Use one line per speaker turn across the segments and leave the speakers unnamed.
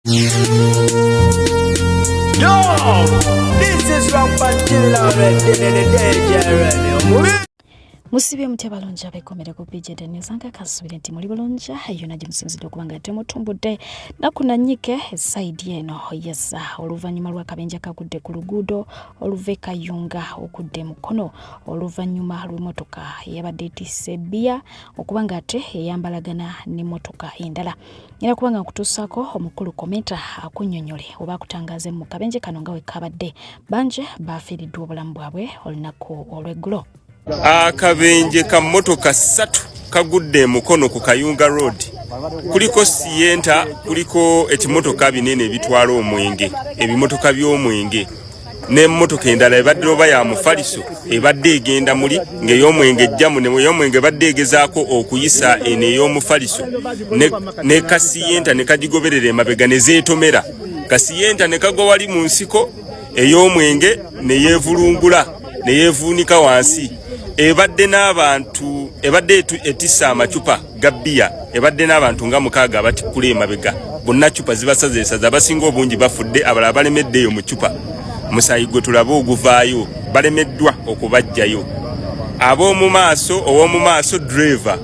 Yo, this is Rampant
Musibye mutya balungi abekomere ku PJ The News anga kasubire nti muli bulungi yona gye musinzidde okuba nga temutumbudde naku na nnyike sayidi eno yesa oluvannyuma lw'akabenje akagudde ku luguudo oluva e Kayunga okudda e Mukono oluvannyuma lw'emmotoka eyabadde etisse bbiya okuba nga ate eyambalagana n'emmotoka endala. Ngenda kuba nga nkutuusaako omukulu komenta akunnyonnyole oba akutangaze mu kabenje kano nga wekabadde. Bangi bafiiriddwa obulamu bwabwe olunaku olw'eggulo.
Akabenje ka mmotoka ssatu kagudde e Mukono ku Kayunga Road. Kuliko Sienta, kuliko ekimotoka binene ebitwala omwenge, ebimotoka by'omwenge n'emmotoka endala ebadde oba ya mufaliso ebadde egenda muli ng'ey'omwenge ejjamu ey'omwenge ebadde egezaako okuyisa eno ey'omufaliso ne kasiyenta ne kagigoberera emabega ne zeetomera kasiyenta ne kagwa wali mu nsiko ey'omwenge ne yeevulungula ne yeevuunika wansi ebadde n'abantu ebadde etisse amacupa ga bbiya ebadde n'abantu nga mukaaga abatikkula emabega bonna cupa zibasazeesaze abasinga obungi bafudde abalala balemedde eyo mu cupa musaayi gwe tulabe oguvaayo balemeddwa okubaggyayo ab'omu maaso ow'omu maaso driver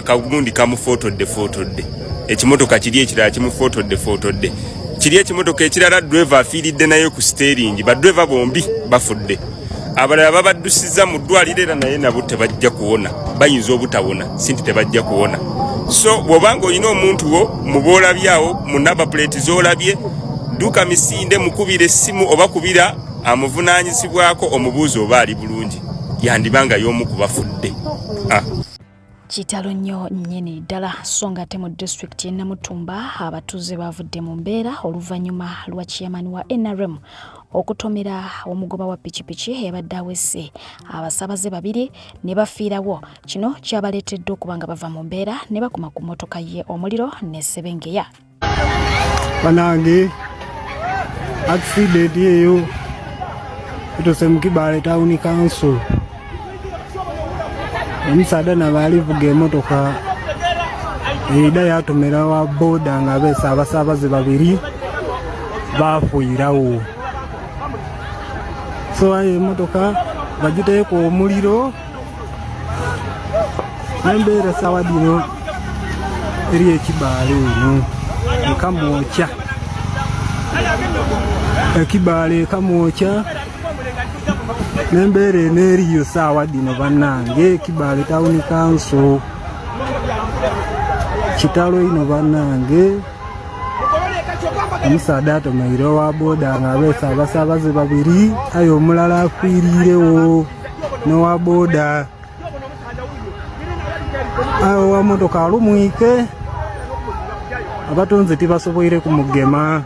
kagundi kamufootodde footodde ekimotoka kiri ekirala kimufootodde footodde kiri ekimotoka ekirala driver afiiridde naye ku siteeringi badriver bombi bafudde abalala babaddusiza mu ddwaliro era naye nabo tebajja kuwona bayinza obutawona si nti tebajja kuwona so bw'oba nga olina omuntu wo mu boolabyawo mu namba puleeti z'olabye dduka misinde mukubira essimu oba kubira amuvunaanyizibwako omubuuzi oba ali bulungi yandiba nga y'omu ku bafudde ah.
Kitalo nnyo nnyini ddala so nga ate mu disitulikiti y'e Namutumba abatuuze bavudde mu mbeera oluvannyuma lwa chairman wa NRM okutomera omugoba wa pikipiki eyabadde awese abasaabaze babiri ne bafiirawo. Kino kyabaleetedde okuba nga bava mu mbeera ne bakuma ku mmotoka ye omuliro ne sebengeya.
Banange accident eyo etuse mu Kibaale Town Council. Omusaadha nabo alivuga emotoka eida yatomera wa boda nga abeese abasaabaze babiri bafiirawo. So aye emotoka bagiteeku omuliro Embeera sawa dhino eri ekibaale eno ekamwokya ekibaale ekamwokya n'embeera eno eriyo saawa dhino bannange ekibaale tawuni kanso kitalo ino bannange omusaadha atomeire owa boda nga abeese abasaabaze babiri aye omulala afiiriirewo n'owa boda aye owa motoka alumwike abatunzi tibasoboire kumugema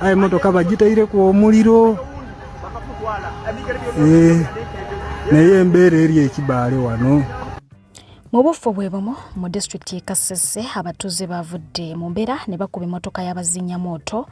aye motoka bagitaireku omuliro eh, naye embeera eri ekibaale wano.
Mu buffo bwe bumu mu disitulikiti y'e Kasese abatuuze bavudde mu mbeera ne bakuba emmotoka y'abazinyamwoto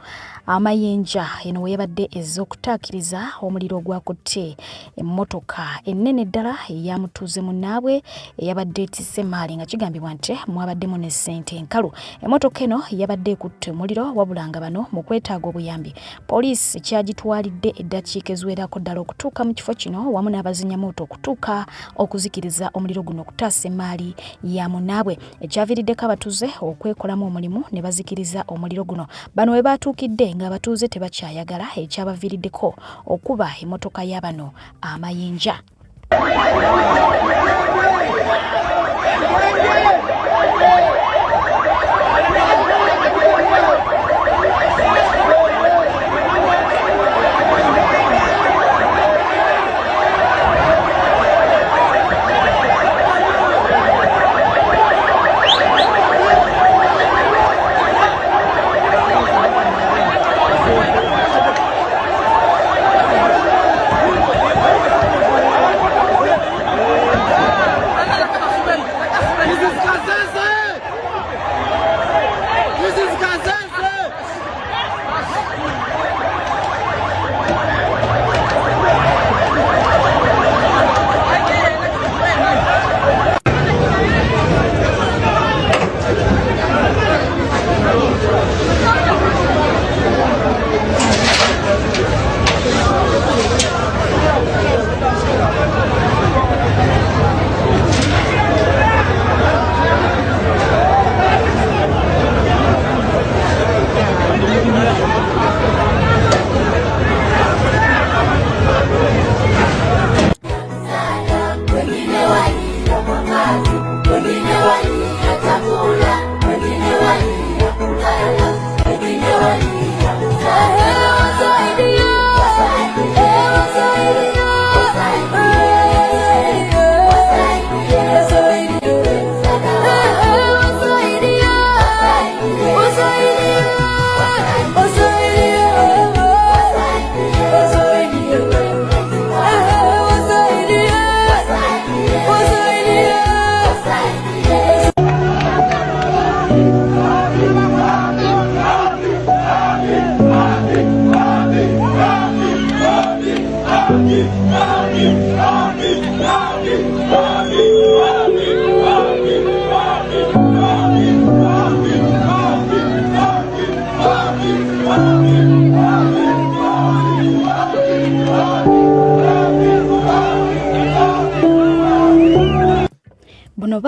amayinja eno we yabadde ezze okutaakiriza omuliro ogwakutte emmotoka ennene ddala eya mutuuze munnaabwe eyabadde etisse emaali nga kigambibwa nti mwabaddemu ne ssente enkalu. Emmotoka eno yabadde ekutte omuliro wabula nga bano mu kwetaaga obuyambi Poliisi kyagitwalidde eddakiika eziwerako ddala okutuuka mu kifo kino wamu n'abazinyamooto okutuuka okuzikiriza omuliro guno okutaasa emmaali ya munnaabwe ekyaviiriddeko abatuuze okwekolamu omulimu ne bazikiriza omuliro guno. Bano we baatuukidde ng'abatuuze tebakyayagala ekyabaviiriddeko okuba emmotoka ya bano amayinja.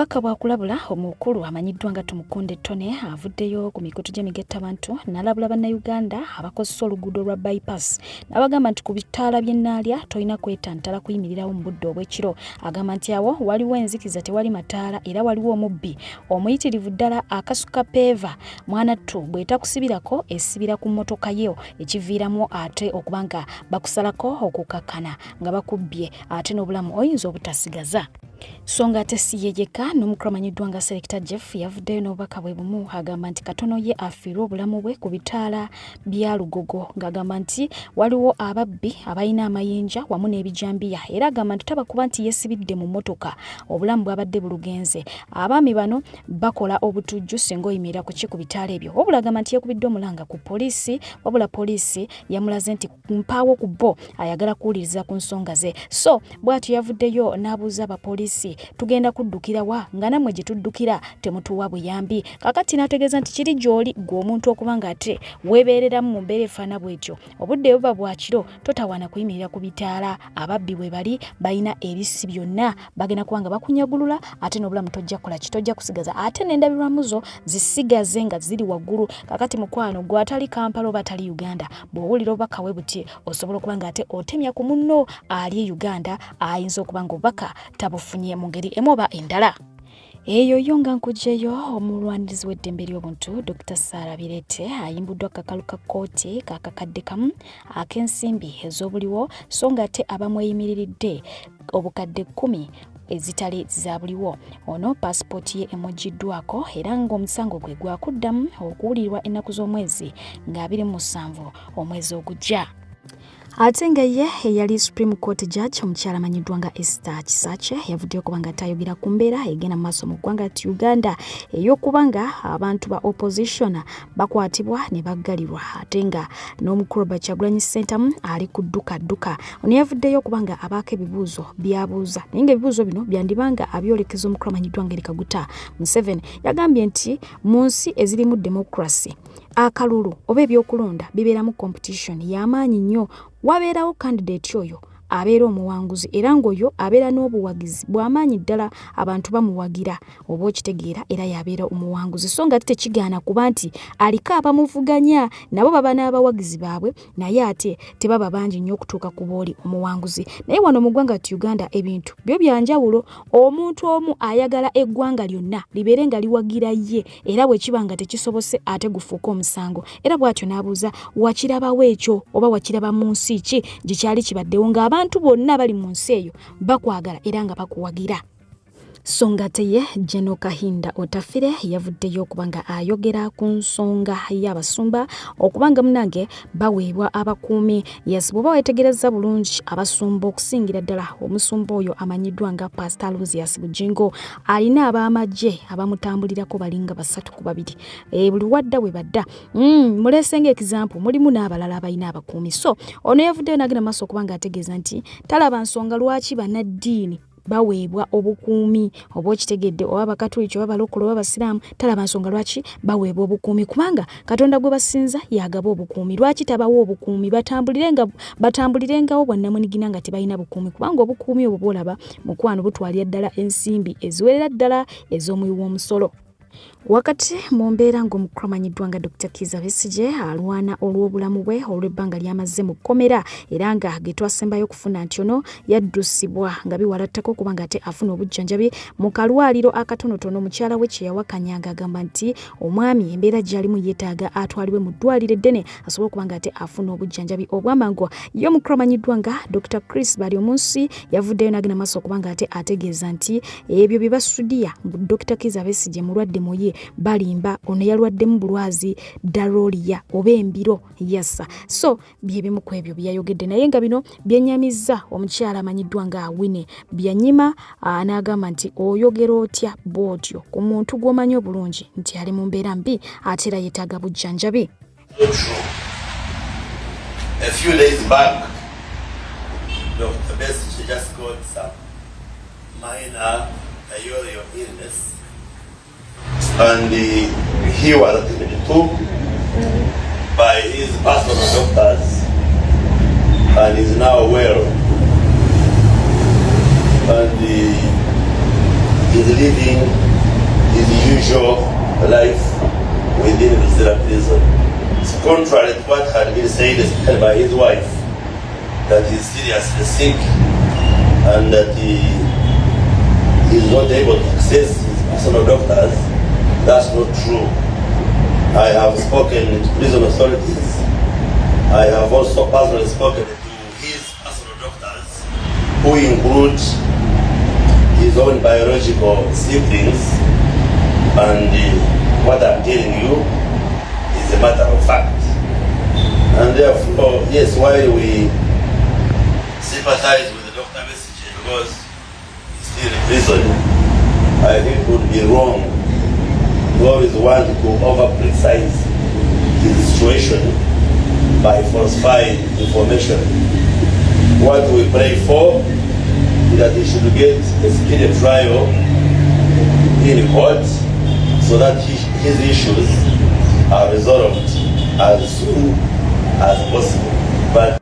Obubaka bwakulabula omukulu amanyiddwa nga Tumukunde Tone avuddeyo ku mikutu gy'emigattabantu n'alabula Bannayuganda abakozesa oluguudo lwa bypass n'abagamba nti ku bitaala by'e Naalya tolina kwetantala kuyimirirawo mu budde obw'ekiro. Agamba nti awo waliwo enzikiza tewali mataala era waliwo omubbi omuyitirivu ddala akasuka peeva mwanattu bw'etakusibirako esibira ku mmotoka yo ekiviiramu ate okuba nga bakusalako okukakkana nga bakubbye ate n'obulamu oyinza obutasigaza. So nga ate si ye yekka, n'omukulu amanyiddwa nga Selekita Jeff yavuddeyo n'obubaka bwe bumu agamba nti katono ye afiirwe obulamu bwe ku bitaala bya Lugogo ng'agamba nti waliwo ababbi abalina amayinja wamu n'ebijambiya era agamba nti taba kuba nti yeesibidde mu mmotoka obulamu bwabadde bulugenze. Abaami bano bakola obutujju singa oyimirira ku ki ku bitaala ebyo. Wabula agamba nti yeekubidde omulanga ku poliisi wabula poliisi yamulaze nti mpaawo ku bo ayagala kuwuliriza ku nsonga ze. So bw'atyo yavuddeyo n'abuuza abapoliisi, tugenda kuddukira wa nga nammwe gye tuddukira temutuwa buyambi? Kaakati n'ategeeza nti kiri gy'oli ggwe omuntu okuba ng'ate weebeereramu mu mbeera efaana bw'etyo. Obudde buba bwa kiro totawaana kuyimirira ku bitaala, ababbi we bali balina ebissi byonna bagenda kuba nga bakunyagulula ate n'obulamu tojja kukola ki, tojja kusigaza ate n'endabirwamu zo zisigaze nga ziri waggulu. Kaakati mukwano gwe atali Kampala oba atali Uganda bw'owulira obubaka we buti osobola okuba nga ate otemya ku munno ali e Uganda ayinza okuba nga obubaka tabufunye mu ngeri emu oba endala. Eyo yo nga nkugyeyo, omulwanirizi w'eddembe ly'obuntu Dr. Sarah Bireete ayimbuddwa kakalu ka kkooti kakakadde kamu ak'ensimbi ez'obuliwo so nga ate abamweyimiriridde obukadde 10 ezitali za buliwo. Ono paasipooti ye emuggiddwako era ng'omusango gwe gwakuddamu okuwulirwa ennaku z'omwezi nga 27 omwezi ogujja. Ate nga ye eyali Supreme Court Judge omukyala amanyiddwa nga Esther Kisaakye yavuddeyo okuba nga atayogera ku mbeera egenda mu maaso mu ggwanga ti Uganda ey'okuba nga abantu ba opposition bakwatibwa ne baggalirwa ate nga n'omukulu Robert Kyagulanyi Ssentamu ali ku dduka dduka. Ono yavuddeyo okuba nga abaako ebibuuzo by'abuuza naye ng'ebibuuzo bino byandiba nga abyolekeza omukulu amanyiddwa nga Yoweri Kaguta Museveni. Yagambye nti mu nsi ezirimu democracy akalulu oba ebyokulonda bibeeramu competition y'amaanyi nnyo, wabeerawo candidate oyo abeera omuwanguzi era ng'oyo abeera n'obuwagizi bw'amaanyi ddala, abantu bamuwagira oba okitegeera era y'abeera omuwanguzi. So nga ate tekigaana kuba nti aliko abamuvuganya nabo baba n'abawagizi baabwe naye ate tebaba bangi nnyo okutuuka ku booli omuwanguzi. Naye wano mu ggwanga ti Uganda ebintu byo bya njawulo, omuntu omu ayagala eggwanga lyonna libeere nga liwagira ye era bwe kiba nga tekisobose ate gufuuka omusango. Era bw'atyo n'abuuza wakirabawo ekyo oba wakiraba mu nsi ki gye kyali kibaddewo ng'abantu bonna abali mu nsi eyo bakwagala era nga bakuwagira. So ng'ate ye General Kahinda Otafire yavuddeyo okuba nga ayogera ku nsonga y'abasumba okuba nga munange baweebwa abakuumi. Yes, bw'oba weetegerezza bulungi abasumba okusingira ddala omusumba oyo amanyiddwa nga Pastor Aloysius Bugingo alina ab'amagye abamutambulirako balinga 3 ku 2. Buli wadda we badda. Muleese nga example mulimu n'abalala abalina abakuumi. So ono yavuddeyo n'agenda maaso okuba nga ategeeza nti talaba nsonga lwaki bannaddiini baweebwa obukuumi oba okitegedde oba Bakatuliki oba Balokole oba Basiraamu, talaba nsonga lwaki baweebwa obukuumi kubanga Katonda gwe basinza y'agaba obukuumi. Lwaki tabawa obukuumi batambulirengawo bwannamunigina nga tebalina bukuumi kubanga obukuumi obwo bw'olaba mukwano butwalira ddala ensimbi eziwerera ddala ez'omuwi w'omusolo. Wakati mu mbeera ng'omukulu amanyiddwa nga Dr. Kizza Besigye alwana olw'obulamu bwe olw'ebbanga ly'amaze mu kkomera era nga ge twasembayo okufuna nti ono yaddusibwa nga biwala ttaka okuba nga ate afuna obujjanjabi mu kalwaliro akatonotono mukyala we kye yawakanya ng'agamba nti omwami embeera gy'alimu yeetaaga atwalibwe mu ddwaliro eddene asobole okuba nga ate afuna obujjanjabi obw'amangu. Ye omukulu amanyiddwa nga Dr. Chris Baryomunsi yavuddeyo n'agenda maaso okuba nga ate ategeeza nti ebyo bye basudiya mbu Dr. Kizza Besigye mulwadde muyi balimba, ono yalwaddemu bulwazi daroliya oba embiro yasa. So bye bimu ku ebyo bye yayogedde naye nga bino byennyamizza omukyala amanyiddwa nga Winnie Byanyima n'agamba nti oyogera otya bw'otyo ku muntu gw'omanyi obulungi nti ali mu mbeera mbi ate era yeetaaga bujjanjabi.
A few days back, Dr. Besigye just got some minor diarrheal illness, and he was attended to by his personal doctors, and is now well. And is living his usual life within Luzira prison. It's contrary to what had been said, especially by his wife, that he's seriously sick and that he is not able to access his personal doctors. That's not true. I have spoken to prison authorities. I have also personally spoken to his personal doctors, who include his own biological siblings, and what I'm telling you is a matter of fact. And therefore, yes, while we sympathize with Dr. Besigye because he's still in prison, I think it would be wrong to always want to over-precise his situation by falsifying information. What we pray for is that he should get a speedy trial in court so that his issues are resolved as soon as possible. But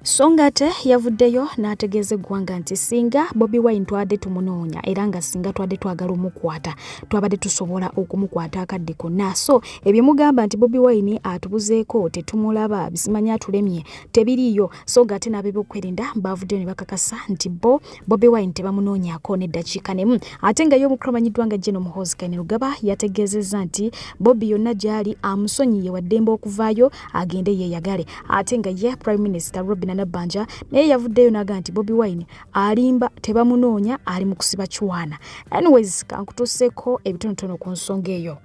So nga ate yavuddeyo n'ategeeza eggwanga nti singa Bobi Wine twabadde tumunoonya era nga singa twabadde twagala omukwata, twabadde tusobola okumukwata akadde konna. So ebyemugamba nti Bobi Wine atubuzeeko, tetumulaba, bisimanyi atulemye, tebiriiyo. So nga ate n'abebyokwerinda bavuddeyo ne bakakasa nti bo Bobi Wine tebamunoonyaako n'eddakiika nemu. Ate nga ye omukulu amanyiddwa nga General Muhoozi Kainerugaba yategeezezza nti Bobi yonna gy'ali amusonyiye, waddembe okuvaayo agende yeeyagale. Ate nga ye Prime Minister Robinah Nabbanja naye yavuddeyo n'agamba nti Bobi Wine alimba, tebamunoonya, ali mu kusiba kiwaana. Anyways, kankutuuseeko ebitonotono ku nsonga eyo.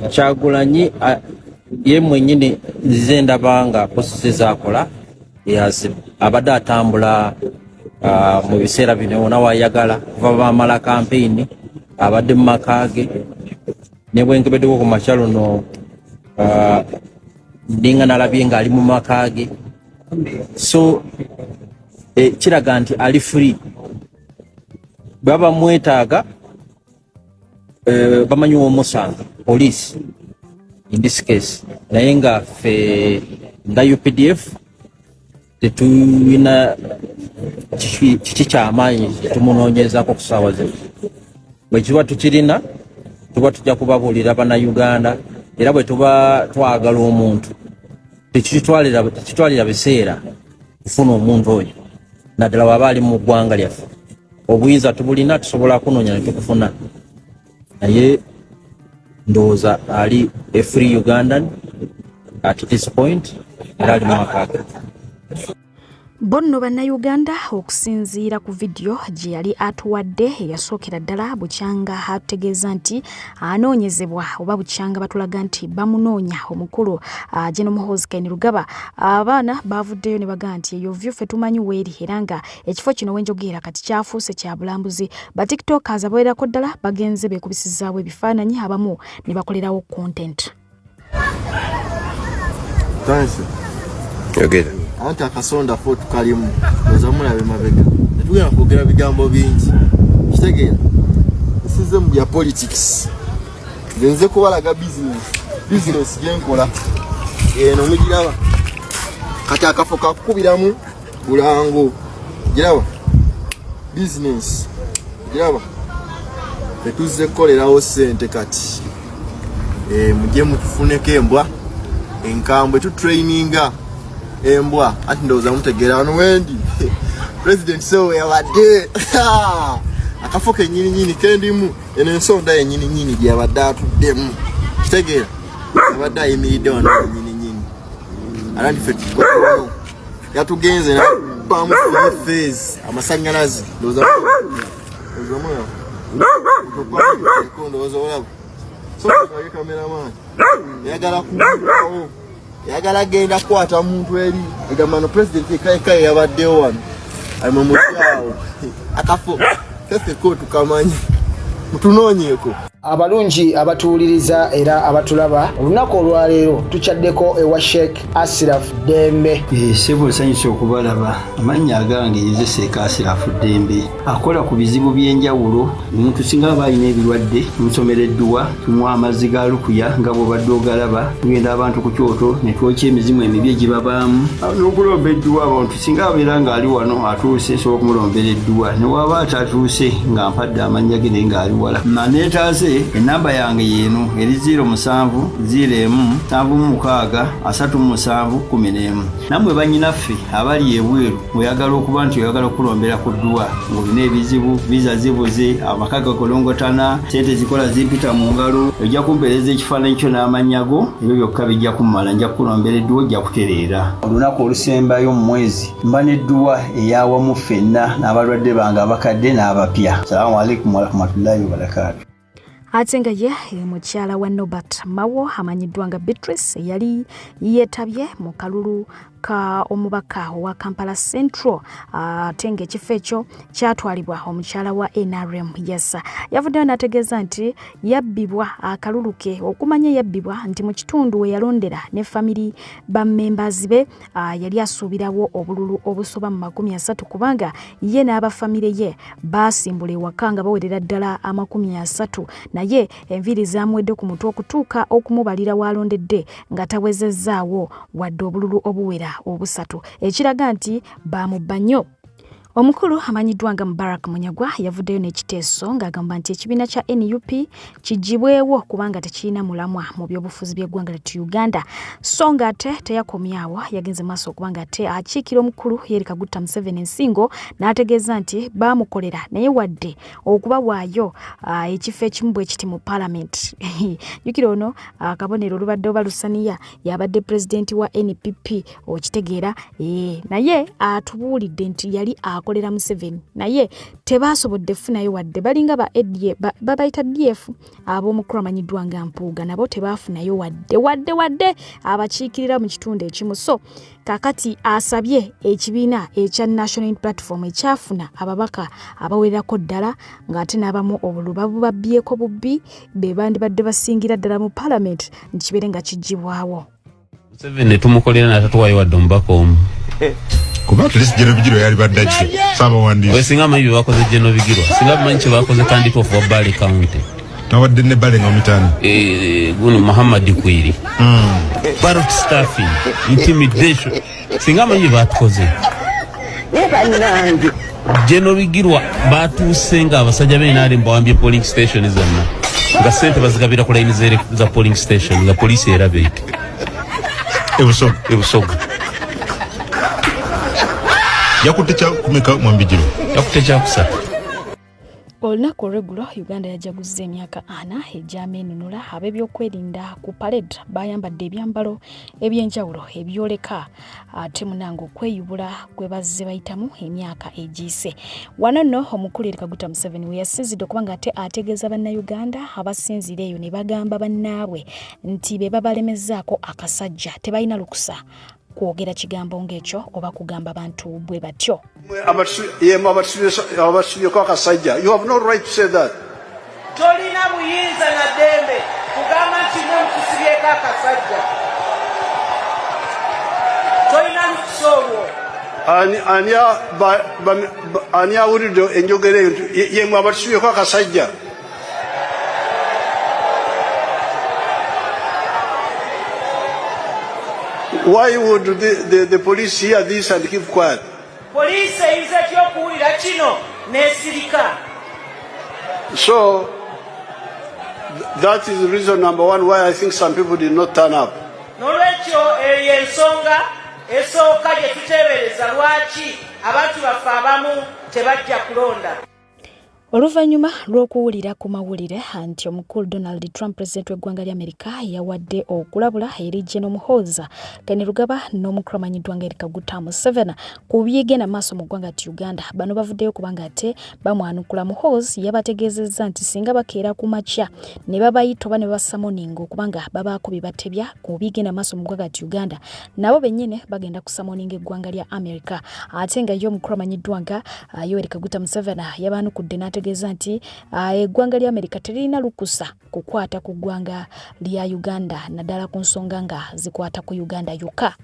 Kyagulanyi ye mwennyini nzize ndaba nga posts zaakola abadde atambula mu biseera bino wona wayagala kuva bamala kampeyini, abadde mu maka ge ne bwenkebeddeko ku makya luno, ndinga nalabye ng'ali mu maka ge. So kiraga nti ali free. Baba mwetaaga, bamanyi womusanga, police in this case. Naye nga ffe nga UPDF tetulina kiki kyamaanyi tumunoonyezaako ku ssaawa zino. Bwe kiba tukirina, tuba tujja kubabuulira Bannayuganda. Era bwe tuba twagala omuntu, tekitwalira biseera kufuna omuntu oyo, naddala waba ali mu ggwanga lyaffe. Obuyinza tubulina, tusobola kunoonya ne tukufuna. Naye ndowooza ali a free Ugandan at this point, era ali mu maka ge.
Bo nno Bannayuganda, okusinziira ku vidiyo gye yali atuwadde eyasookera ddala bukyanga atutegeeza nti anoonyezebwa, oba bukyanga batulaga nti bamunoonya, omukulu General Muhoozi Kainerugaba, abaana bavuddeyo ne bagamba nti eyo view ffe tumanyi weeri, era nga ekifo kino wenjogeera kati kyafuuse kya bulambuzi. Ba TikTokers abawererako ddala bagenze beekubisizaawo ebifaananyi, abamu ne bakolerawo content.
Tandise.
Yogera.
Anti akasonda fo tukalimu, oza mulabe mabega, tetugenda kwogera bigambo bingi. Kitegeera nsize mu bya politics, nze nze kubalaga business, business gyenkola eno mugiraba. Kati akafo kakukubiramu bulango, giraba business, giraba tetuzze kukolerawo ssente. Kati mujye mutufuneko embwa enkambwe, tutraininga embwa. Ati ndowooza mutegeera wano wendi President so yabadde akafo kenyininyini kendimu, eno ensonda yenyininyini gyeyabadde atuddemu. Kitegeera abadde ayimiridde wano yenyininyini, era nti ffe tukwano yatugenze nabamu phase amasanyalaze. Ndowooza ndowooza olaba so cameraman yagala kuawo, yagala genda kukwata muntu eri egamba no president ekaeka yabaddewo wano alimwe mutyawo akafo fefeko tukamanyi, mutunoonyeeko.
Abalungi abatuwuliriza era abatulaba, olunaku olwaleero tukyaddeko ewa Sheikh Asiraf Ddembe.
Ssebo, nsanyuse okubalaba. Amannya agange nze Sheikh Asirafu Ddembe, akola ku bizibu by'enjawulo. Omuntu singa aba alina ebirwadde, tumusomera edduwa, tumuwa amazzi ga lukuya nga bw'obadde ogalaba. Tugenda abantu ku kyoto ne twokya emizimu emibi egibabaamu n'okulomba edduwa. Abantu singa abeera ng'ali wano atuuse, nsobola okumulombera edduwa, ne waba atatuuse nga mpadde amannya ge naye ng'ali wala naneetaase. Enamba yange yeeno eri 07 01 76 37 11. Nammwe bannyinaffe abali ebweru, ng'oyagala okuba nti oyagala okulombera ku dduwa, ng'olina ebizibu, visa zibuze, amaka gakolongotana, sente zikola zimpita mu ngalo, ojja kumpeereza ekifaananyi kyo n'amannya go, ebyo byokka bijja kummala, nja kukulombera edduwa, ojja kutereera. Olunaku olusembayo mu mwezi mba n'edduwa eyawamu ffenna n'abalwadde bange abakadde n'abapya. Salaamu alaikum warahmatullahi wabarakaatu.
Ate nga ye mukyala wa Norbert Mao amanyiddwa nga Beatrice yali yeetabye mu kalulu ka omubaka owa Kampala Central, ate ng'ekifo ekyo kyatwalibwa omukyala wa NRM. Yes, yavuddeyo n'ategeeza nti yabbibwa akalulu ke. Okumanya yabbibwa nti mu kitundu we yalondera ne famiri ba members be, yali asuubirawo obululu obusoba mu 30, kubanga ye n'abafamire ye baasimbula ewaka nga bawerera ddala 30, naye enviiri zamuwedde ku mutwe okutuuka okumubalira w'alondedde nga tawezezzaawo wadde obululu obuwera obusatu, ekiraga nti baamubba nnyo. Omukulu amanyiddwa nga Mubarak Munyagwa yavuddeyo n'ekiteeso ng'agamba nti ekibiina kya NUP kigibwewo kubanga tekirina mulamwa mu byobufuzi by'eggwanga lyattu Uganda. So ng'ate teyakomyawo, yagenze maaso okuba ng'ate akiikira omukulu Yoweri Kaguta Museveni ensingo, n'ategeeza nti baamukolera naye wadde okubawaayo ekifo ekimu bwe kiti mu paalamenti. Jjukira ono akabonero olubadde oba lusaniya, yabadde pulezidenti wa NPP, okitegeera? Naye atubuulidde nti yali akolera Museveni naye tebasobodde funayo wadde balinga ba ADA, babayita DF ab'omukulu amanyiddwa nga Mpuuga, nabo tebaafunayo wadde wadde wadde abakiikirira mu kitundu ekimu. So kakati asabye ekibiina ekya National Platform ekyafuna ababaka abawererako ddala, ng'ate n'abamu obululu babubabbyeko bubbi, be bandibadde basingira ddala mu paalamenti, nti kibeere nga kigibwawo.
Museveni tumukolera natatuwayo wadde omubaka omu.
Kuba at least General Bigirwa yali badde ajja saabawandiisi.
Oyo singa amanyi bye bakoze General Bigirwa, singa amanyi kye bakoze candidate of wa Bale County.
Nawadde ne Bale nga mitaano.
Guno Muhammad Kwiri, ballot stuffing, intimidation, singa amanyi bye batukoze General Bigirwa. Batuuse nga abasajja b'NRM bawambye polling station zonna, nga sente bazigabira ku layini za polling station, nga poliisi eraba eti.
Ebusoga.
Ebusoga.
Yakutte kyakumeka mwambigirwa?
Yakutte kyakusatu.
Olunaku olw'eggulo Uganda yajaguzza emyaka 40 egy'ameenunula. Ab'ebyokwerinda ku parade bayambadde ebyambalo ebyenjawulo ebyoleka ate munange okweyubula gwe bazze bayitamu emyaka egiyise. Wano nno omukulu Yoweri Kaguta Museveni we yasinzidde okuba nga ate ategeeza Bannayuganda abasinziira eyo ne bagamba bannaabwe nti be babalemezaako akasajja tebalina lukusa kwogera kigambo ng'ekyo oba kugamba bantu bwe batyo.
Abasubyeko akasajja, you have no right to say that.
Tolina buyinza na ddembe kugamba nti mwe mutusibyeko akasajja, tolina lukusa olwo.
Ani awulidde enjogera eyo nti yemwe abatusibyeko akasajja? Why would the police hear this and keep quiet?
Poliisi eyinza etya okuwulira kino n'esirika?
So that is reason number one why I think some people did not turn up.
N'olwekyo eyo ensonga esooka gye tuteebereza lwaki abantu baffe abamu tebajja kulonda.
Oluvannyuma lw'okuwulira ku mawulire nti omukulu Donald Trump, pulezidenti w'eggwanga lya Amerika, yawadde okulabula eri General Muhoozi Kainerugaba n'omukulu amanyiddwa nga Yoweri Kaguta Museveni ku byegenda maaso mu ggwanga ti Uganda, bano bavuddeyo kubanga ate bamwanukula. Muhoozi yabategeezezza nti singa bakeera ku makya ne babayita oba ne babasummoninga okubanga babaako bye batebya ku bigenda maaso mu ggwanga ti Uganda, nabo bennyini bagenda kusummoninga eggwanga lya Amerika. Ate nga ye omukulu amanyiddwa nga Yoweri Kaguta Museveni yabaanukudde n'ategeeza n'ategeeza nti eggwanga lya Amerika teririna lukusa kukwata ku ggwanga lya Uganda naddala ku nsonga nga zikwata ku Uganda yokka.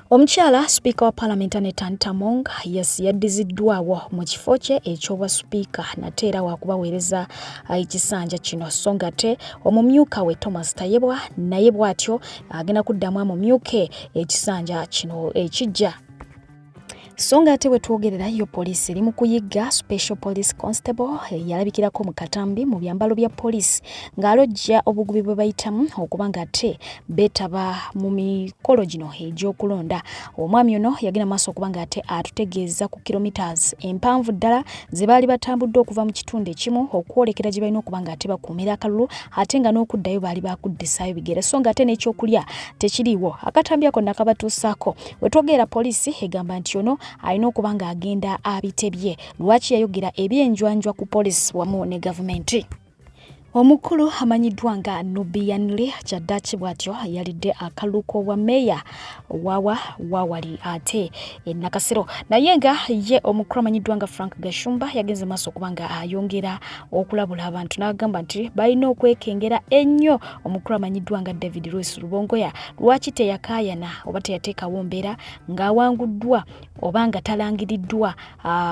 Omukyala sipiika wa palamenti Annet Anita Among yes yaddiziddwawo mu kifo kye eky'obwa sipiika nate era wakubaweereza ekisanja kino so nga ate omumyuka we Thomas Tayebwa naye bw'atyo agenda kuddamu amumyuke ekisanja kino ekijja. So nga ate wetwogerera yo poliisi eri mu kuyigga special police constable eyalabikirako mu katambi mu byambalo bya poliisi ng'alojja obugubi bwe bayitamu okuba nga ate beetaba mu mikolo gino egy'okulonda. Omwami ono yagenda maaso okuba nga ate atutegeeza ku kilometers empanvu ddala ze baali batambudde okuva mu kitundu ekimu okwolekera gye balina okuba nga ate bakuumira akalulu ate nga n'okuddayo baali bakuddisaayo bigere so nga ate n'ekyokulya tekiriiwo. Akatambi ako nakabatuusaako. Wetwogerera poliisi egamba nti ono alina okuba ng'agenda abitebye lwaki yayogera ebyenjwanjwa ku poliisi wamu ne gavumenti. Omukulu amanyiddwa nga Nubian Li kyaddaki bw'atyo yalidde akalulu k'obwa meeya wawa wawali ate e Nakasero naye nga ye omukulu amanyiddwa nga Frank Gashumba yagenze maaso okuba nga ayongera okulabula abantu n'agamba nti balina okwekengera ennyo omukulu amanyiddwa nga David Lewis Lubongoya lwaki teyakaayana oba teyateekawo mbeera ng'awanguddwa oba nga talangiriddwa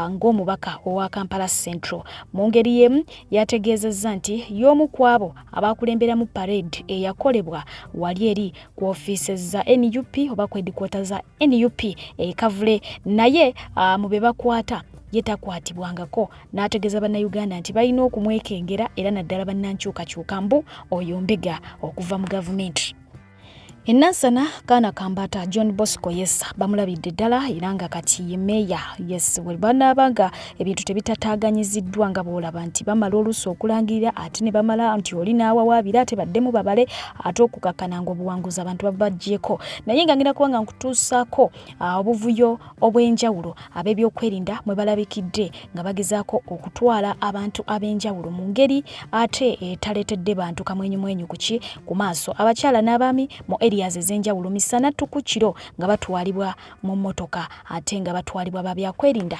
ng'omubaka owa Kampala Central. Mu ngeri y'emu yategeezezza nti y'omu ku abo abaakulemberamu parade eyakolebwa wali eri ku ofiisi za NUP oba ku headquarter za NUP e Kavule naye mu be bakwata ye takwatibwangako n'ategeeza Bannayuganda nti balina okumwekengera era naddala bannankyukakyuka mbu oyo mbega okuva mu gavumenti. E Nansana kaana Kambata John Bosco Yesa bamulabidde ddala era nga kati ye meeya. Yes, bwe banaaba nga ebintu tebitataaganyiziddwa nga bw'olaba nti bamala oluusi okulangirira ate ne bamala nti oli n'awawaabira ate baddemu babale ate okukakkana ng'obuwanguzi abantu babaggyeko naye nga ngenda kuba nga nkutuusaako obuvuyo obw'enjawulo ab'ebyokwerinda mwe balabikidde nga bagezaako okutwala abantu ab'enjawulo mu ngeri ate etaleetedde bantu kamwenyumwenyu kuki ku maaso abakyala n'abaami mu areas ez'enjawulo misana ttuku kiro nga batwalibwa mu mmotoka ate nga batwalibwa ba byakwerinda.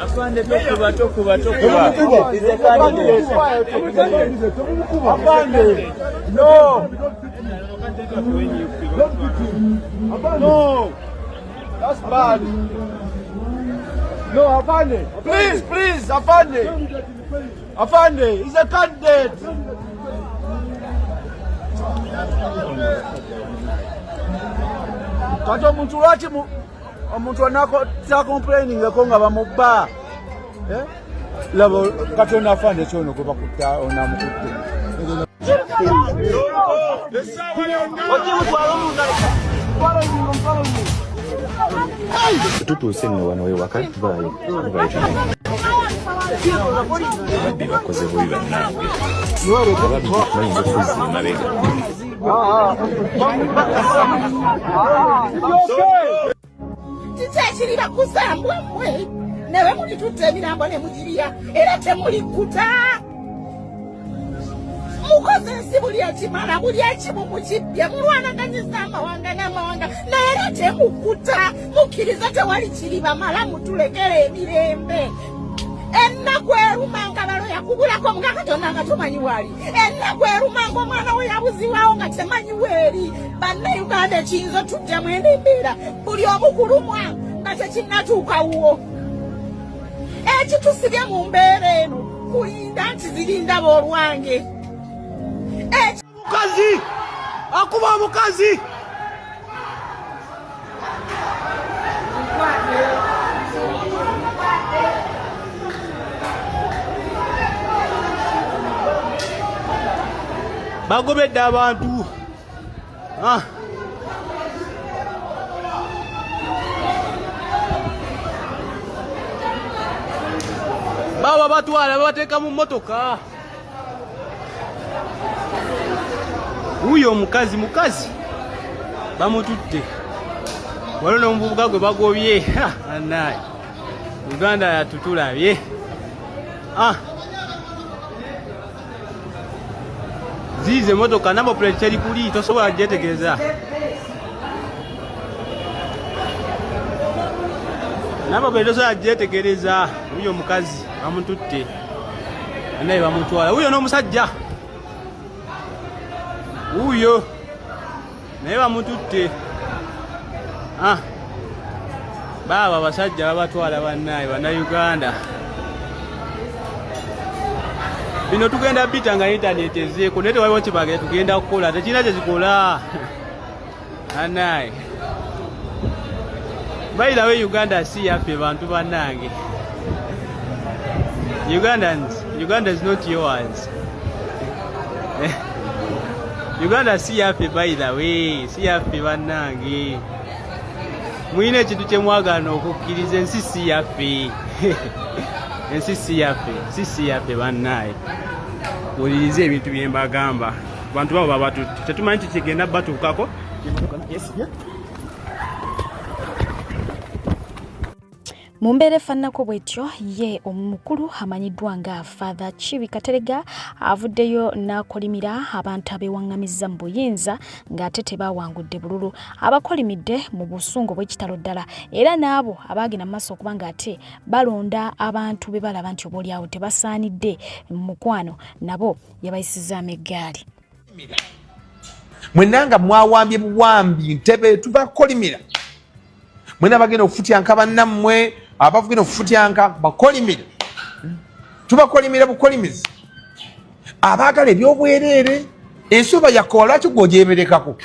Afande tokuba tokuba tokuba. Afande. No. No. That's bad. No, Afande. Please, please, Afande. Afande, he's a candidate. Kati omuntu lwaki omuntu takomplainingeko nga bamubba eh? Laba kati ono afande kyono gwe bakutta onamukutte.
Tutuuse nno wano wewaka vaayo vaayo ababbi bakoze bubi bannange ababbi bayinza okuzza emabega.
Kiki ekiribakuza mbwa mmwe nawe mulitutta emirambo ne mugirya era temulikkuta mukoze ensi buli ekimala buli ekimu mukibbye mulwanaganyiza amawanga n'amawanga naye era temukkuta mukkiriza tewali kiribamala mutulekere emirembe ennaku eruma nga balo yakubulako nga katonda nga tomanyi waali ennaku eruma nga omwana we yabuzibwawo nga temanyi weeri bannayuganda ekiyinza otujjamu eno embeera buli omu kulumwa nga tekinnatuuka wuwo ekitusibye mu mbeera eno kulinda nti zirindaba olwange
Mukazi akuba omukazi. Bagobedde abantu. Ah. Baba batwala babateeka mu mmotoka. Wuuyo omukazi mukazi bamututte waliwo n'omuvubuka gwe bagobye anaye Uganda yatutulabye ah. Ziizo emotoka namba plate teri kuli tosobola gyetegereza.
Namba plate tosobola gyetegereza. Wuyo omukazi bamututte, naye bamutwala. Wuyo n'omusajja wuyo naye bamututte. Ah, baaba abasajja babatwala. Bannaye Bannayuganda, bino tugenda bita nga intaneti ezeeko, naye tewaliwo kibagere tugenda kukola, tekirina kyekikola. Anaye bayirawo, Uganda si yaffe bantu bannange. Ugandans, Uganda is not yours. Uganda si yaffe, by the way, si yaffe bannange. Mulina ekintu kyemwagaana okukkiriza, ensi si yaffe, ensi si yaffe, si yaffe bannaye. Wulirize ebintu bye mbagamba, bantu babo babatutte, tetumanyi kikigenda batuukako.
Mu mbeera efaananako bwetyo, ye omukulu amanyiddwa nga Father Kibi Katerega avuddeyo n'akolimira abantu abeewaŋŋamizza mu buyinza ng'ate tebawangudde bululu. Abakolimidde mu busungu bw'ekitalo ddala, era n'abo abaagenda mu maaso okuba ng'ate balonda abantu be balaba nti oboolyawo tebasaanidde mu mukwano, nabo yabayisizaamu eggaali.
Mwenna nga mwawambye buwambi ntebe, tubakolimira. Mwena bagenda okufutyanka bannammwe, abagenda okufutyanka bakolimira, tubakolimira bukolimizi. Abaagala ebyobwereere, ensi oba yakowa, lwaki gwe ogyeberekako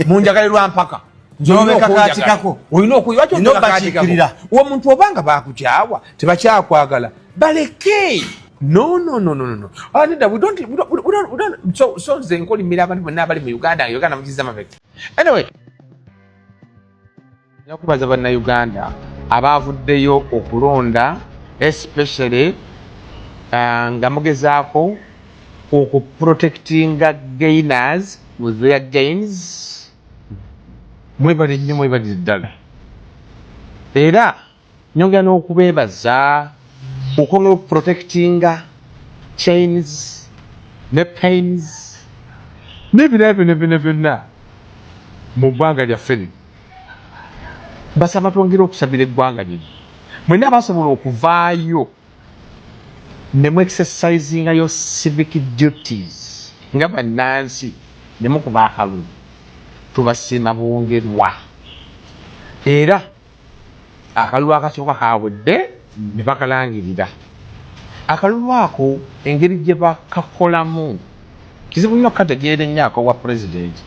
munjagale lwa mpaka? Olina okubakiikirira omuntu obanga bakukyawa, tebakyakwagala, baleke. No, no, no, no, no. Ah, nedda, we don't, we don't, we don't, we don't. So nze nkolimira abantu bonna abali mu Uganda nga Uganda mukiza mabega. Anyway, njakubaza Bannayuganda abaavuddeyo okulonda, especially nga mugezaako okuprotectinga gainers with their gains. Mwebale nnyo, mwebalire ddala. Era nyongera n'okubeebaza okwongera okuprotectinga chains ne pains n'ebirala byonna byonna byonna mu ggwanga lyaffe lino. Basaba twongere okusabira eggwanga lino. Mwenna basobola okuvaayo ne mu exercisinga your civic duties nga bannansi ne mukuba akalulu, tubasiima bwongerwa. Era akalulu akasooka kawedde ne bakalangirira. Akalulu ako engeri gye bakakolamu kizibu nnyo okukategeera ennyo. Ak'obwa pulezidenti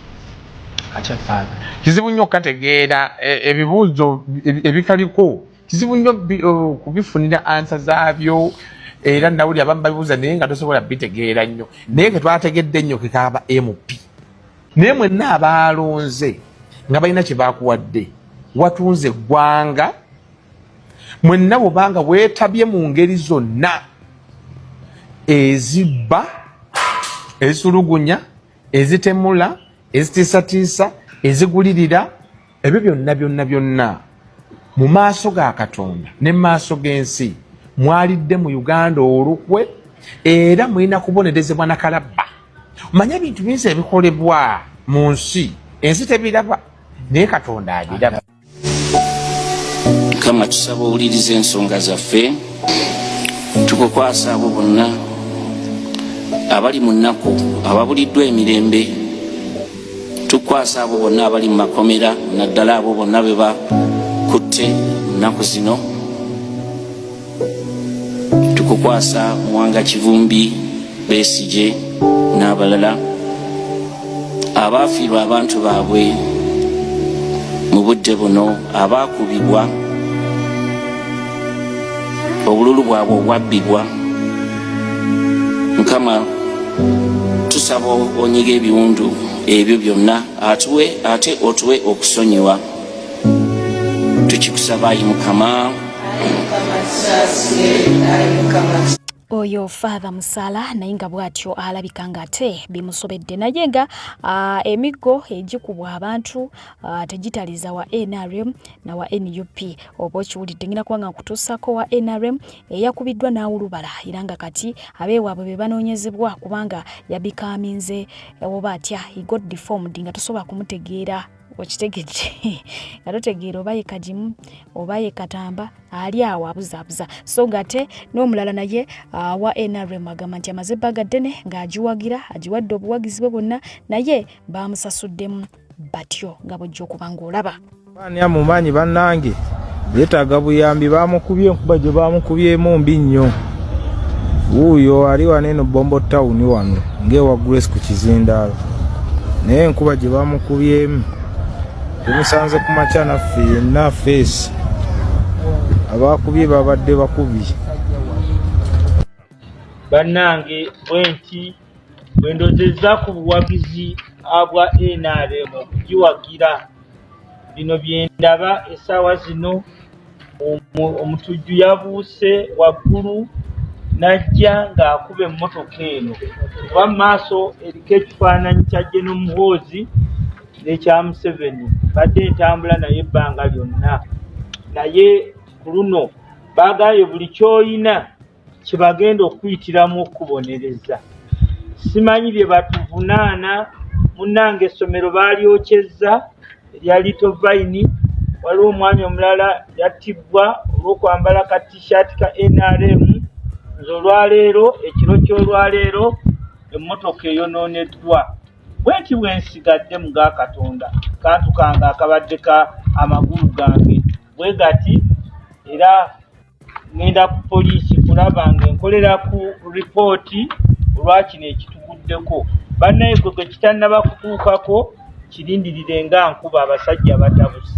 kizibu nnyo okukategeera. Ebibuuzo ebikaliko kizibu nnyo kubifunira answer zaabyo. Era nawuli abamu babibuuza naye nga tosobola bitegeera nnyo, naye ke twategedde nnyo kekaaba MP. Naye mwenna abaalonze nga balina kye bakuwadde, watunze eggwanga. Mwenna bwobanga weetabye mu ngeri zonna ezibba, ezitulugunya, ezitemula, ezitiisatiisa, ezigulirira, ebyo byonna byonna byonna, mu maaso ga Katonda ne mu maaso g'ensi mwalidde mu Uganda olukwe, era mulina kubonerezebwa nakalabba. Manye ebintu bingi ebikolebwa mu nsi, ensi tebiraba, naye Katonda abiraba.
Mukama, tusaba owuliriza ensonga zaffe. Tukukwasa abo bonna abali mu nnaku, ababuliddwa emirembe. Tukukwasa abo bonna abali mu makomera, naddala abo bonna be bakutte mu nnaku zino. Tukukwasa Muwanga Kivumbi, Besigye n'abalala abaafiirwa abantu baabwe mu budde buno, abaakubibwa, obululu bwabwe obwabbibwa. Mukama, tusaba onyiga ebiwundu ebyo byonna, atuwe ate otuwe okusonyiwa. Tukikusaba, ayi Mukama.
Oyo Father Musaala, naye nga bw'atyo alabika ng'ate bimusobedde, naye nga emiggo egikubwa abantu tegitaliza wa NRM na wa NUP. Oba okiwulidde, ngina kuba nga nkutuusako wa NRM eyakubiddwa n'awulubala, era nga kati abeewaabwe be banoonyezebwa kubanga yabikaaminze oba atya, he got deformed nga tosobola kumutegeera. Okitegedde nga totegeera oba ye Kagimu oba ye Katamba, ali awo abuzaabuza. So nga ate n'omulala naye wa NRM agamba nti amaze ebbanga ddene ng'agiwagira, agiwadde obuwagizi bwe bwonna, naye baamusasuddemu batyo nga bw'ojja okuba ng'olaba.
Ani amumanyi bannange, yeetaaga buyambi. Baamukubye enkuba gye baamukubyemu mbi nnyo. Wuuyo ali wano eno Bombo Town wano ng'ewa Grace ku kizindaalo, naye enkuba gye bamukubyemu tumusanze ku makya naffe yenna feesi abaakubye babadde bakubi.
Bannange, bwenti bwe ndozezza ku buwagizi bwa NRM okugiwagira, bino bye ndaba essaawa zino. Omutujju yabuuse waggulu n'ajja ng'akuba emmotoka eno, kuba mu maaso eriko ekifaananyi kya General Muhoozi n'ekya Museveni. Badde ntambula naye ebbanga lyonna, naye ku luno baagambye buli ky'olina kye bagenda okuyitiramu okukubonereza. Simanyi bye batuvunaana. Munnange, essomero baalyokyezza erya Little Vine. Waliwo omwami omulala yattibwa olw'okwambala ka t-shirt ka NRM. Nze olwaleero, ekiro ky'olwaleero, emmotoka eyonooneddwa. Bwenti bwe nsigadde mu ga Katonda, kantu kange akabadde ka amagulu gange bwe gati, era ŋŋenda ku poliisi kulaba ng'enkolera ku ripooti olwa kino ekituguddeko. Bannaye, gwe gwe kitannaba kutuukako, kirindirire nga nkuba. Abasajja batabuse.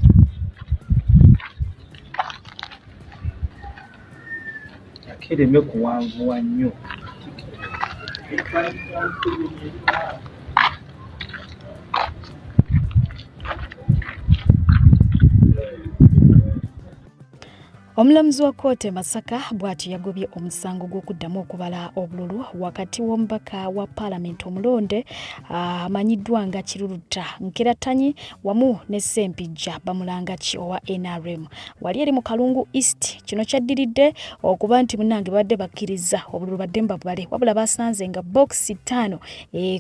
Akereme kuwanvuwa nnyo.
Omulamuzi wa kkooti e Masaka bw'atyo yagobye omusango gw'okuddamu okubala obululu wakati w'omubaka wa paalamenti omulonde amanyiddwa nga Kiruluta Nkeratanyi wamu ne Ssempijja Bamulangaki owa NRM wali eri mu Kalungu East. Kino kyaddiridde okuba nti munnange babadde bakkirizza obululu baddemu babubale, wabula basanze nga bookisi ttaano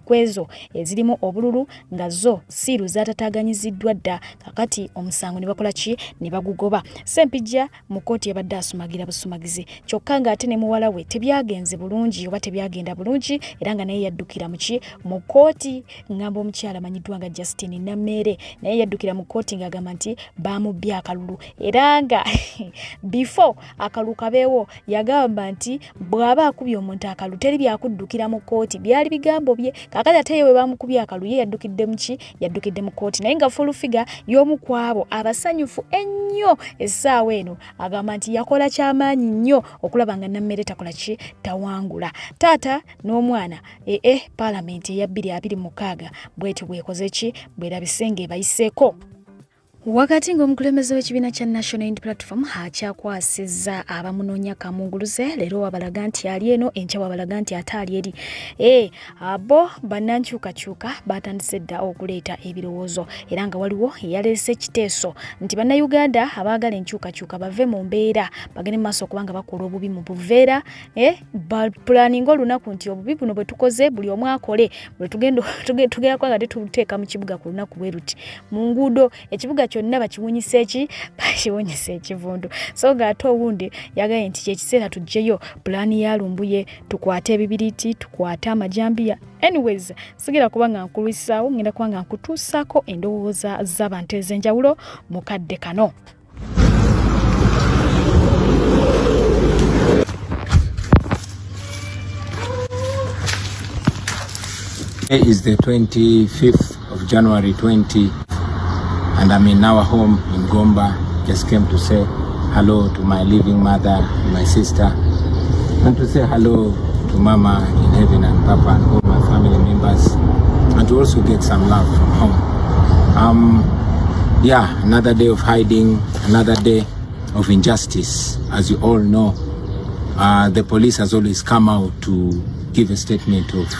kwezo ezirimu obululu nga zo siiru zatataaganyiziddwa dda. Kakati omusango ne bakola ki? Ne bagugoba. Ssempijja mu kkooti yabadde asumagira busumagizi, kyokka ng'ate ne muwala we tebyagenze bulungi oba tebyagenda bulungi, era nga naye yaddukira muki mu kkooti. Ngamba omukyala amanyiddwa nga Justine Nammeere naye yaddukira mu kkooti ng'agamba nti baamubbye akalulu, era nga before akalulu kabeewo yagamba nti bw'aba akubye omuntu akalulu teri byakuddukira mu kkooti, byali bigambo bye. Kaakati ate ye bwe bamukubye akalulu ye yaddukidde muki? Yaddukidde mu kkooti. Naye nga full figure y'omu ku abo abasanyufu ennyo essaawa eno, agamba nti yakola kyamaanyi nnyo okulaba nga Nammere takola ki, tawangula. Taata n'omwana ee eh, paalamenti eya 2026 bwetyo bwekoze ki, bwerabise ng'ebayiseeko. Wakati ng'omukulembeze w'ekibiina kya National Unity Platform akyakwasizza abamunoonya kamunguluze, leero wabalaga nti ali eno, enkya wabalaga nti ate ali eri. Eh, abo bannankyukakyuka baatandise dda okuleeta ebirowoozo, era nga waliwo eyaleese ekiteeso nti Bannayuganda abaagala enkyukakyuka bave mu mbeera bagende mu maaso okuba nga bakola obubi mu buveera, eh, bapulaninga olunaku nti obubi buno bwe tukoze buli omu akole bwe tugenda tugenda kuba nga tetuteeka mu kibuga ku lunaku bwe luti mu nguudo, ekibuga kyonna bakiwunyisa eki bakiwunyisa ekivundu. So nga ate owundi yagambye nti kyekiseera tuggyeyo pulaani ya Lumbuye, tukwate ebibiriiti, tukwate amajambiya. Anyways, sigenda kuba nga nkulwisaawo, ngenda kuba nga nkutuusaako endowooza z'abantu ez'enjawulo mu kadde kano.
Today is the 25th of January 20 and I'm in our home in Gomba. Just came to say hello to my living mother, my sister, and to say hello to Mama in heaven and Papa and all my family members, and to also get some love from home. Yeah, another day of hiding, another day of injustice. As you all know, the police has always come out to give a statement of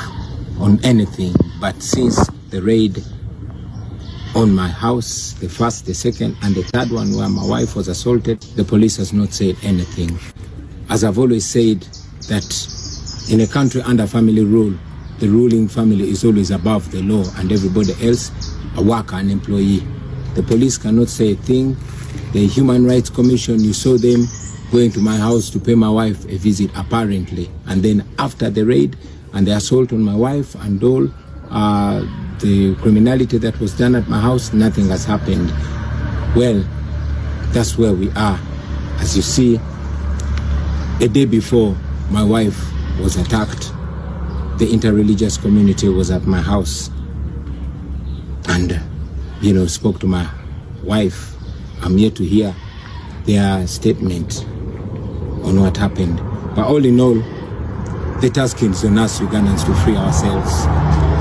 on anything, but since the raid on my house, the first, the second, and the third one where my wife was assaulted, the police has not said anything. As I've always said, that in a country under family rule, the ruling family is always above the law and everybody else a worker and employee. The police cannot say a thing. The Human Rights Commission, you saw them going to my house to pay my wife a visit, apparently. And then after the raid and the assault on my wife and all the criminality that was done at my house, nothing has happened. Well, that's where we are. As you see, a day before my wife was attacked, the interreligious community was at my house and, spoke to my wife. I'm yet to hear their statement on what happened. But all in all, the task is on us Ugandans to free ourselves.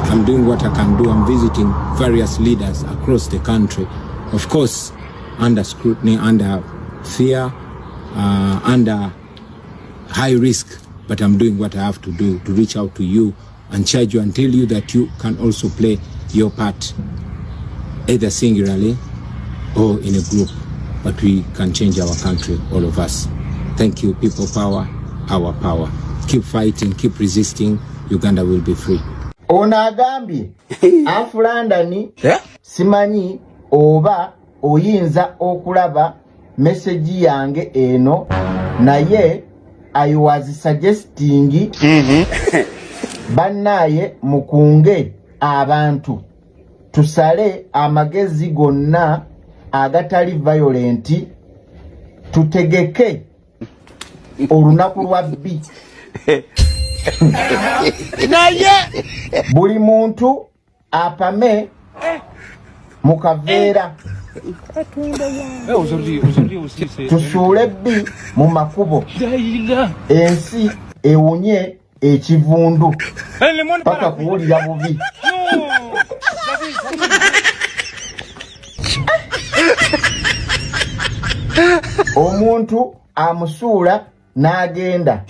I'm doing what I can do. I'm visiting various leaders across the country. Of course, under scrutiny, under fear, under high risk, but I'm doing what I have to do to reach out to you and charge you and tell you that you can also play your part, either singularly or in a group, but we can change our country, all of us. Thank you, people power, our power. Keep fighting, keep resisting, Uganda will be free.
Ono agambye Afulandani, simanyi oba oyinza okulaba meseji yange eno, naye I was suggesting bannaaye mukunge abantu tusale amagezi gonna agatali violent, tutegeke olunaku lwa bbi,
naye
buli muntu apame mu kaveera, tusuule bbi mu makubo, ensi ewunye ekivundu paka kuwulira bubi. Omuntu amusuula n'agenda,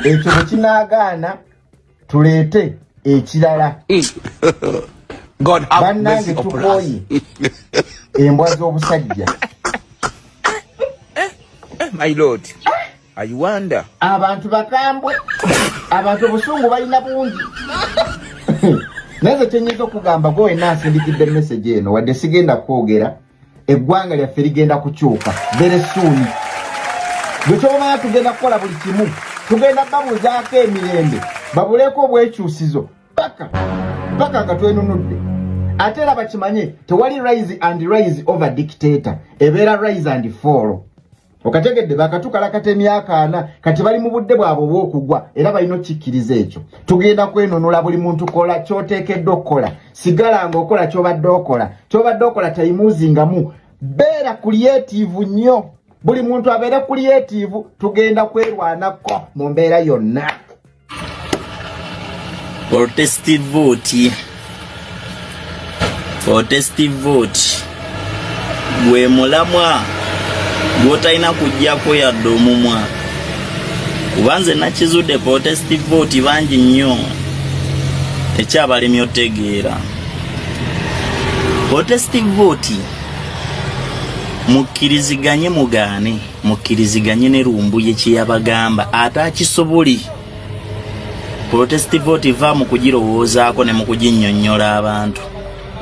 ekyo bwe kinaagaana tuleete ekirala. Bannange, tukooye embwa z'obusajja.
My lord, I wonder.
Abantu bakambwe, abantu obusungu balina bungi. Naye nze kyenyinza okugamba gwe wenna asindikidde message eno, wadde sigenda kwogera, eggwanga lyaffe ligenda kukyuka very soon. Gwe kyobamanya, tugenda kukola buli kimu, tugenda babuzaako emirembe, babuleeko obwekyusizo paka paka nga twenunudde. Ate era bakimanye, tewali rise and rise over dictator, ebeera rise and fall. Okategedde? Bakatukalakata emyaka 40, kati bali mu budde bwabwe obw'okugwa, era balina okkikkiriza ekyo. Tugenda kwenunula. Buli muntu kola kyoteekeddwa okukola, sigala ng'okola kyobadde okola, kyobadde okola tayimuzingamu, beera creative nnyo. Buli muntu abeere creative, tugenda kwerwanako mu mbeera yonna.
Protest vote, protest vote gwe mulamwa gw'otalina kujjako yadde omumwa, kuba nze nakizudde protest vote bangi nnyo ekyabalemye otegeera protest vote. Mukkiriziganye, mugaane, mukkiriziganye ne Lumbuye kyeyabagamba ate akisobole. Protest vote va mu kugirowoozaako ne mu kuginnyonnyola abantu.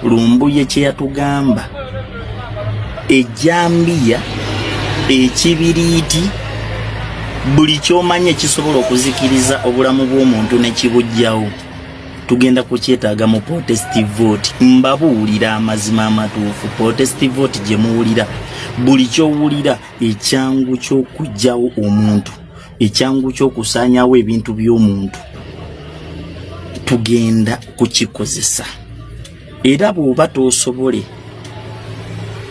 Lumbuye kye yatugamba, ejjambiya, ekibiriiti, buli kyomanyi ekisobola okuzikiriza obulamu bw'omuntu ne kibujjawo, tugenda kukyetaaga mu protest vote. Mbabuulira amazima amatuufu, protest vote gye muwulira, buli kyowulira ekyangu ky'okugjawo omuntu, ekyangu ky'okusaanyawo ebintu by'omuntu, tugenda kukikozesa. Era bw'oba toosobole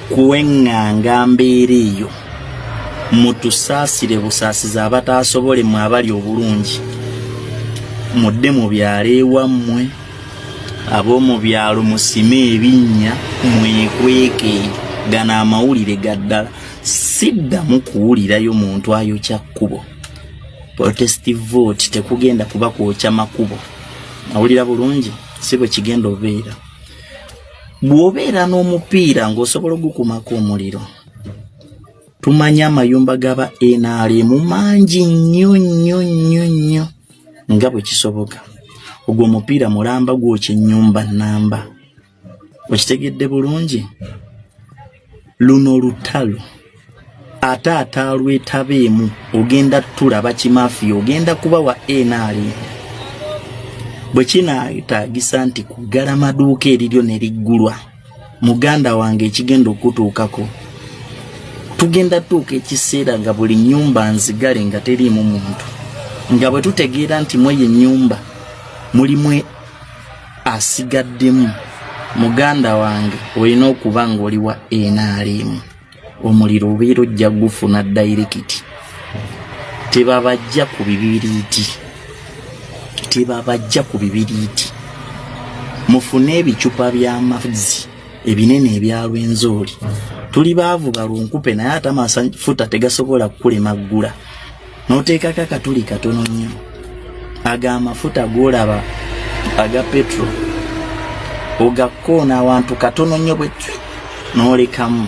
kweŋŋanga mbeera eyo, mutusaasire busaasizi abataasobole. Mwe abali obulungi, mudde mu byalo ewammwe. Ab'omu byalo musime ebinnya, mwekweke. Gano amawulire ga ddala, siddamu kuwulirayo muntu ayokya kkubo. Protest vote tekugenda kuba kwokya makubo. Awulira bulungi, si bwe kigenda obeera. Bw'obeera n'omupiira ng'osobola ogukumako omuliro, tumanyi amayumba gaba NRM mangi nnyo nnyo nnyo nnyo nga bwe kisoboka. Ogwo omupiira mulamba gwokya ennyumba nnamba. Okitegedde bulungi?
Luno lutalo ate ataalwetabeemu ogenda tulaba kimafiya, ogenda kuba wa NRM. Bwe kinaetaagisa nti kuggala maduuka eriryo ne liggulwa, muganda wange, ekigenda okutuukako, tugenda tuuka ekiseera nga buli nnyumba nzigale nga teriimu muntu, nga bwe tutegeera nti mweyo ennyumba mulimu asigaddemu. Muganda wange, olina okuba ng'oli wa NRM, omuliro obeera ojja gufuna direct. Tebabajja ku bibiriiti, tebabajja ku bibiriiti. Mufune ebicupa by'amazzi ebinene ebya Rwenzori. Tuli baavu balunkupe, naye ate amafuta tegasobola kukulema ggula n'oteekako akatuli katono nnyo. Ago amafuta g'olaba aga petro, ogakkoona awantu katono nnyo bwe n'olekamu.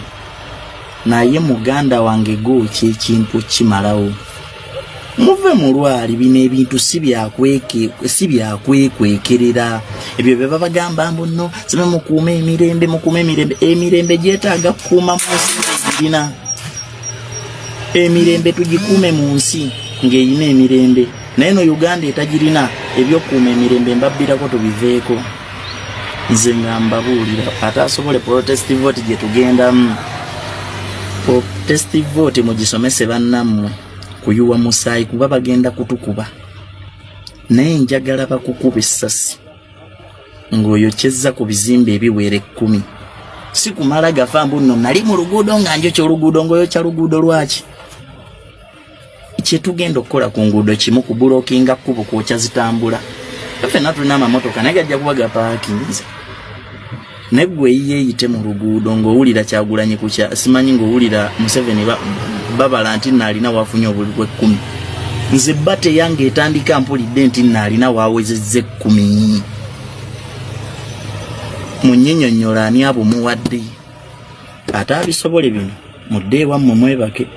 Naye muganda wange, gookya ekintu kimalawo. Muve mu lwali. Bino ebintu si byakwekwekerera. Ebyo bye babagamba mbu nno sibe mukuume emirembe, mukuume emirembe. Emirembe gyetaaga kukuuma mu nsi girina emirembe. Tugikuume mu nsi ng'erina emirembe, naye no Uganda etagirina, ebyokukuuma emirembe mbabbirako, tubiveeko. Nze nga mbabuulira, ate asobole protest vote gye tugendamu, protest vote mugisomese bannammwe kuyuwa musaayi, kuba bagenda kutukuba. Naye njagala bakukuba essasi ng'oyokyezza ku bizimbe ebiwera 10, si kumala gafa mbu nno nali mu luguudo nga njokya oluguudo. Ng'oyokya luguudo lwaki? Kyetugenda okukola ku nguudo kimu, kublockinga kkubo, kwokya zitambula. Ffenna tulina amamotoka, naye gajja kuba gapaakinze. Naye gwe eyiye eyite mu luguudo ng'owulira Kyagulanyi kukya simanyi, ng'owulira Museveni babala nti naalina wafunye obululu bw'ekkumi. Nze bate yange etandika mpulidde nti naalina wawezezza 10. Mu nnyinyonnyola, ani abumuwadde ate abisobole bino? Mudde ewammwe mwebake.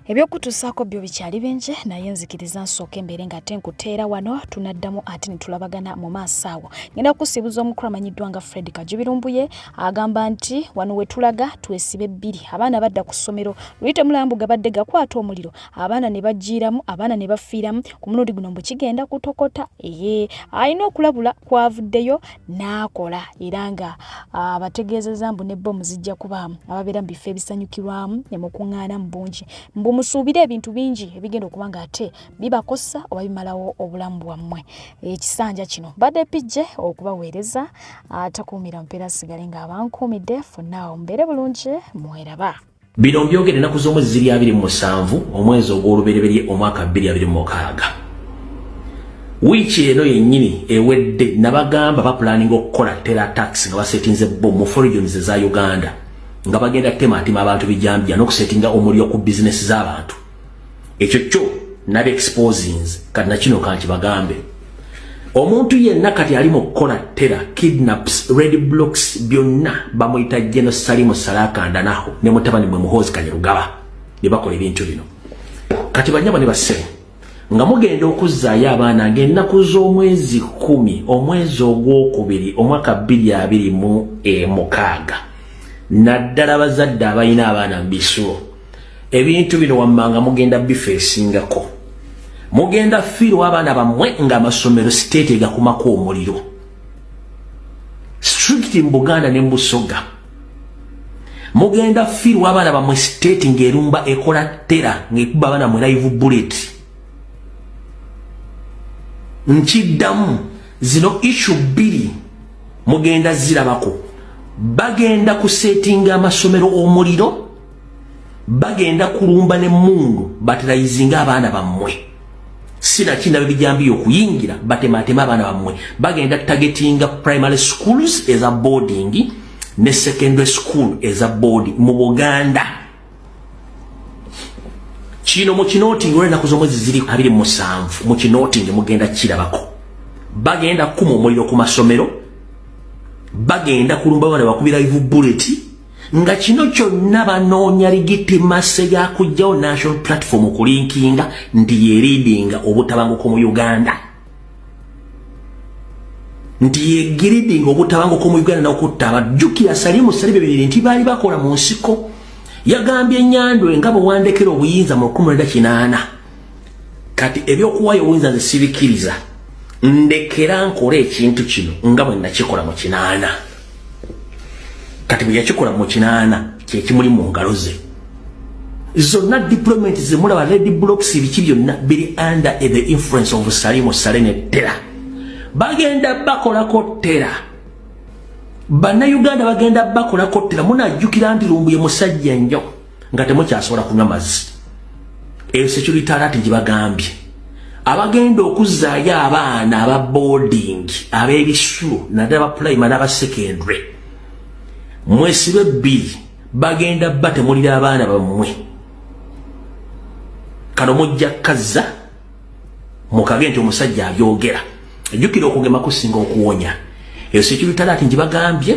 Ebyokutuusaako byo bikyali bingi, naye nzikiriza nsooka embeere nga ate nkuteera wano. Tunaddamu ate ne tulabagana mu maaso awo. Ngenda kukusiibuza omukulu amanyiddwa nga Fred Kajubirumbuye, agamba nti wano we tulaga twesibe bbiri. Abaana badda ku ssomero, luli temulambu gabadde gakwata omuliro, abaana ne bagiiramu, abaana ne bafiiramu. Ku mulundi guno mbu kigenda kutokota. Eye alina okulabula kwavuddeyo n'akola, era nga abategeezezza mbu ne bomu zijja kubaamu. Ababeera mu bifo ebisanyukirwamu ne mukuŋŋaana mu bungi, mbu musuubire ebintu bingi ebigenda okuba nga ate bibakosa oba bimalawo obulamu bwammwe ekisanja kino. Mbadde pijje okubaweereza, atakuumira mpeera sigale ng'abankuumidde. For now, mbeere bulungi, mweraba.
Bino mbyogera ennaku z'omwezi ziri 27 omwezi ogw'olubereberye omwaka 2026. Wiiki eno yennyini ewedde nabagamba baplanninga okukola terror attacks nga basettinze bomb mu four regions eza Uganda, nga bagenda tematima abantu bijambya n'okusettinga omuliro ku bizinesi z'abantu. Ekyo kyo nabe exposings. Kati nakino kanki bagambe, omuntu yenna kati ali mu kukola terror, kidnaps, road blocks, byonna, bamuyita General Salimu Salakandanaho ne mutabani mwe Muhoozi Kainerugaba ne bakola ebintu bino. Kati banyaba ne bassebo, nga mugenda okuzzaayo abaana ng'ennaku z'omwezi 10 omwezi ogwokubiri omwaka 2026, naddala bazadde abalina abaana mu bisulo, ebintu bino wammanga mugenda bifeesingako. Mugenda fiirwa abaana bammwe ng'amasomero state egakumako omuliro strict mu Buganda ne mu Busoga. Mugenda fiirwa abaana bammwe state ng'erumba, ekola terror, ng'ekuba abaana mwe live bullet. Nkiddamu, zino issue bbiri mugenda zirabako. Bagenda kusettinga amasomero omuliro, bagenda kulumba n'emmundu baterrorizinga abaana bammwe, sinakindaba ebijambiya okuyingira batematema abaana bammwe. Bagenda targetinga primary schools eza boarding ne secondary school eza boarding mu Buganda. Kino mukinotinga, olwenaku z'omwezi ziri 27, mukinotinga, mugenda kirabako. Bagenda kukuma omuliro ku masomero, bagenda kulumba bana bakubira live bullet, nga kino kyonna banoonya legitimacy ya kujjawo National Platform, okulinkinga nti yeleadinga obutabanguko mu Uganda. Nti yegiridinga obutabanguko mu Uganda n'okutta abajjukira Salimu Saleh bibiri nti baali bakola mu nsiko. Yagambye Nyandwe nga bwe wandekera obuyinza mu 1980, kati ebyokuwaayo obuyinza nze sibikiriza, ndekera nkole ekintu kino nga bwe nakikola mu 80. Kati bwe yakikola mu 80, kyekimuli mu ngalo ze zonna, deployment zemulaba, red blocks, biki byonna biri under the influence of Salimu Saleh ne terror. Bagenda bakolako terror, Bannayuganda bagenda bakolako terror. Munajjukira nti Lumbuye musajja nnyo nga temukyasobola kunywa mazzi. Eyo security alert gye abagenda okuzzaayo abaana aba boarding, ab'ebisulo, naddala ba primary n'aba secondary, mwesibe ebbiri, bagenda batemulira abaana bammwe. Kano mujja kazza mukage nti omusajja abyogera. Ejjukira, okugema kusinga okuwonya. Eyo security alert ngibagambye.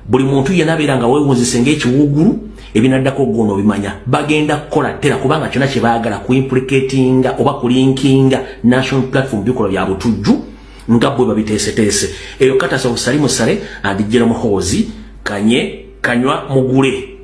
Buli muntu yenna abeera nga weewunzise ng'ekiwugulu, ebinaddako gwono obimanya. Bagenda kukola terror, kubanga kyonna kye baagala kuimplicatinga oba kulinkinga National Platform bikolwa bya butujju nga bwe babiteeseteese. Eyo katasa of Salimu Saleh and General Muhoozi kanye kanywa mugule.